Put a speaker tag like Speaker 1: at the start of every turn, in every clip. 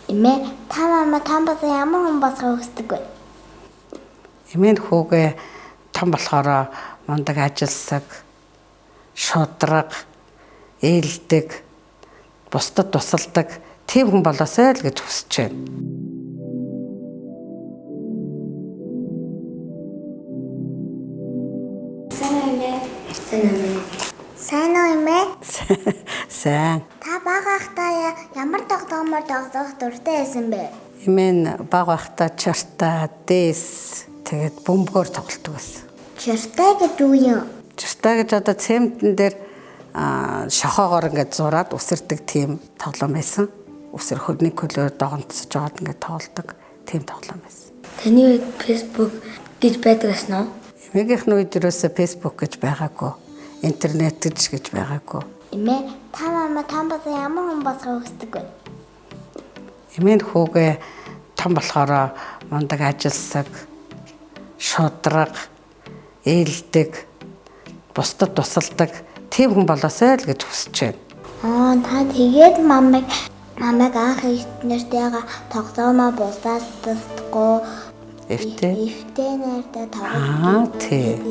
Speaker 1: Эмээ, та мама том болоо ямар хүн болохыг хүсдэг вэ?
Speaker 2: Эмээ хүүгээ том болохоор мундаг ажилсаг, шудраг, ээлдэг, бусдад тусалдаг тийм хүн болоосай л гэж хүсэж байна.
Speaker 3: Сайн уу, эмээ?
Speaker 1: Сайн уу? Сайн уу, эмээ?
Speaker 2: Сайн.
Speaker 1: Та бага байхдаа ямар тоглоомоор тоглох дуртай байсан бэ?
Speaker 2: Эмээ нь бага байхдаа чартаа, дээс тэгээд бөмбөгөөр тоглолдог байсан.
Speaker 1: Чартай гэж юу юм?
Speaker 2: Чартаа гэж одоо цементэн дээр шохоогоор ингээд зураад үсэрдэг тийм тоглоом байсан. Үсэр хөлний көлөөр догонцож жоод ингээд тоглодог тийм тоглоом байсан.
Speaker 3: Таны үед Facebook гэж байдаг байсан уу?
Speaker 2: Эмээгийнх нь үед ерөөсөө Facebook гэж байгаагүй. Интернет гэж байгаагүй.
Speaker 1: Эмээ, та мама том болоо ямар хүн болохыг хүсдэг вэ?
Speaker 2: Эмээ хүүгээ том болохоор мундаг ажилсаг, шудраг, ээлдэг, бусдад тусалдаг тийм хүн болоосай л гэж хүсэж байна.
Speaker 1: Аа, та тэгээд мамайг анх эртнэртэйгээ тоглоомоо булаацдаггүй.
Speaker 2: Эвтэй.
Speaker 1: Эвтэй нэртэй
Speaker 2: Аа,
Speaker 1: тоглох.
Speaker 2: тий.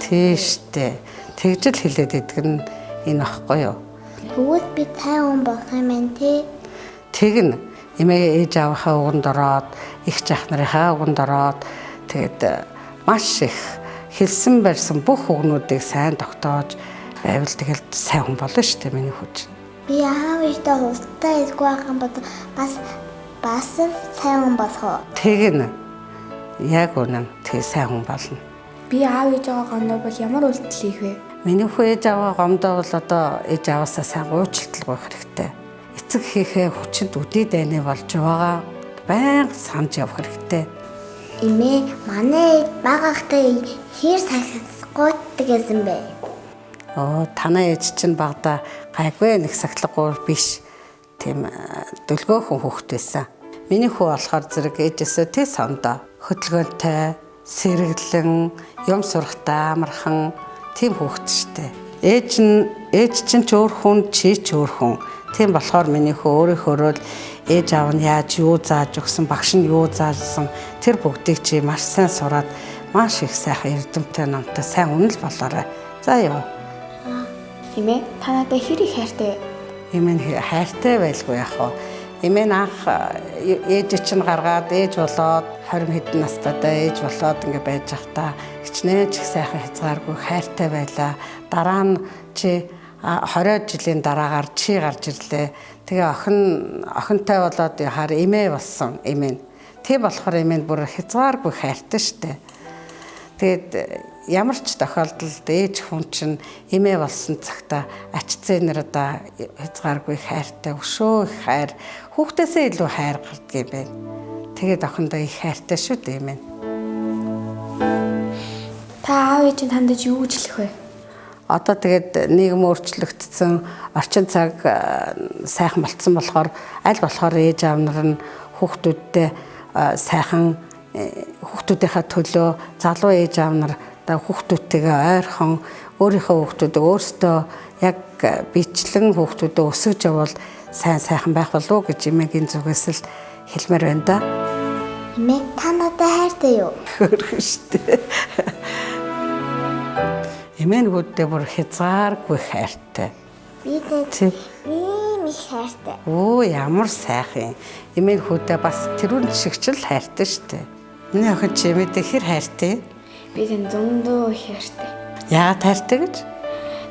Speaker 2: Тий штэ. Тэгж л хэлээд идэх нь энэ багхгүй юу?
Speaker 1: Тэгвэл би сайн хүн болох юм байна тий.
Speaker 2: Тэгнэ. Эмээ ээж аавынхаа үгэнд ороод, их жах нарынхаа үгэнд ороод тэгээд маш их хэлсэн барьсан бүх үгнүүдийг сайн тогтоож байвал тэгэл сайн хүн болно штэ миний хүч.
Speaker 1: Би аав ээжтэй хурдтай хэлгүй байх юм бол бас сайн хүн болох уу?
Speaker 2: Тэгнэ. Яг үнэн. Тэг сайн хүн болно.
Speaker 3: Би аав ээжээ гомдоо бол ямар үйлдэл хийх вэ?
Speaker 2: Миний хүү ээж аваа гомдоо бол одоо ээж аваасаа сайн уучлалт гуйх хэрэгтэй. Эцэг хийхээ хүчинд үдий дайны болж байгаа байнга санаж явах хэрэгтэй.
Speaker 1: Эмээ, манай ээж бага байхдаа хэр сахисгүйдэг гэсэн бэ?
Speaker 2: Оо, танай ээж чинь багада гайгүй нэг сахилгагүй биш. Тийм дөлгөөхөн хүүхэд байсан. Миний хүү болохоор зэрэг ээжээсээ тэ сондоо. Хөдөлгөөнтэй, сэргэлэн, юм сурахтаа амархан тийм хүүхэд штэ. Ээж чинь ч өөр хүн, чи ч өөр хүн. Тийм болохоор миний хүү өөрийнхөөрөө л ээж аав нь яаж юу зааж өгсөн, багш нь юу заасан тэр бүгдийг чи маш сайн сураад маш их сайхан эрдэмтэй номтой сайн үнэл болоорой. За юу.
Speaker 3: Эмээ, та надад хэр их хайртай вэ?
Speaker 2: Эмээ хайртай байлгүй яах вэ? Эмээ анх ээж чинь гаргаад ээж болоод 20 хэдэн настайдаа ээж болоод ингээ байж байхдаа хичнээн ч их сайхан хязгааргүй хайртай байлаа. Дараа нь чи 20 жилийн дараагаар чи гарч ирлээ. Тэгээ охинтой болоод яхаар эмээ болсон эмээ. Тийм болохоор эмээ бүр хязгааргүй хайртай штэ. Тэгээд ямар ч тохиолдолд ээж хүн чинь эмээ болсон цагта ач зээнэр одоо хязгааргүй хайртай, өшөө их хайр, хүүхдээсээ илүү хайр гардаг юм байна. Тэгээд охиндоо их хайртай шүү дээ эмээ.
Speaker 3: Та аав ээжийн танд юу гэж хэлэх вэ?
Speaker 2: Одоо тэгээд нийгэм өөрчлөгдсөн, орчин цаг сайхан болцсон болохоор аль болохоор ээж аав нар нь хүүхдүүдтэй сайхан хүүхдүүдийнхээ төлөө залуу ээж аав нар хүүхдүүдтэйгээ ойрхон өөрийнхөө хүүхдүүдийг өөрсдөө яг бичлэн хүүхдүүдээ өсгөж явбал сайн сайхан байх болов уу гэж эмээгийн зүгээс л хэлмээр байна да.
Speaker 1: Эмээ, та надад хайртай юу?
Speaker 2: Хөрхөн штэ. Эмээ нөгөөдөө бүр хязгааргүй хайртай.
Speaker 1: Би
Speaker 2: Тий.
Speaker 1: ийм их хайртай.
Speaker 2: Өө, ямар сайхан юм. Эмээ нөхөдөө бас тэрүүн шиг ч л хайртай штэ. Миний охин чи эмээдээ хэр хайртай?
Speaker 3: Би тань зөндөө их хайртай.
Speaker 2: Яагаад хайртай гэж?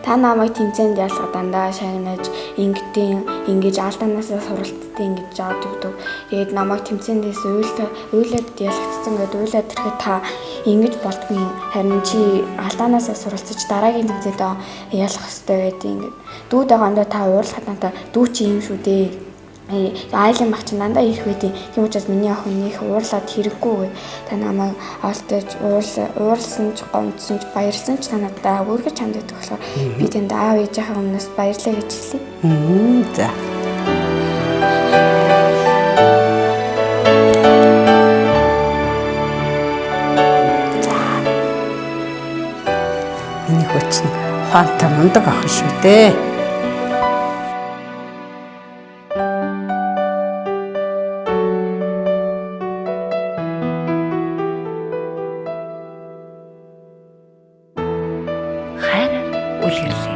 Speaker 3: Та намайг тэмцээнд ялгаа дандаа шагнаж, ингэдийн ингэж алдаанаасаа суралцдیں ингэж жаад өгдөг. Тэгээд намайг тэмцээндээс уйлаад ялагдсан гэдээ уйлаад ирэхэд та ингэж болдгүй. Харин чи алдаанаасаа суралцаж дараагийн тэмцээндээ ялах ёстой гэдэг ингэж. Дүүд байгаа та уурлахад надаа дүү чи юм шүү дээ. Айлын баг чинь дандаа ирэх байдیں۔ Тийм учраас миний охин нөх уурлаад хэрэггүй гэ. Та намайг олдож уурлсан ч гомдсон ч баярлсан ч та надад өргөж ханддаг болохоор би танд аав ээжийнхээ өмнөөс баярлалаа гэж хэлье.
Speaker 2: За. Миний хүү чинь ухаантай мундаг охин шүү дээ.
Speaker 4: үлгэрлээ.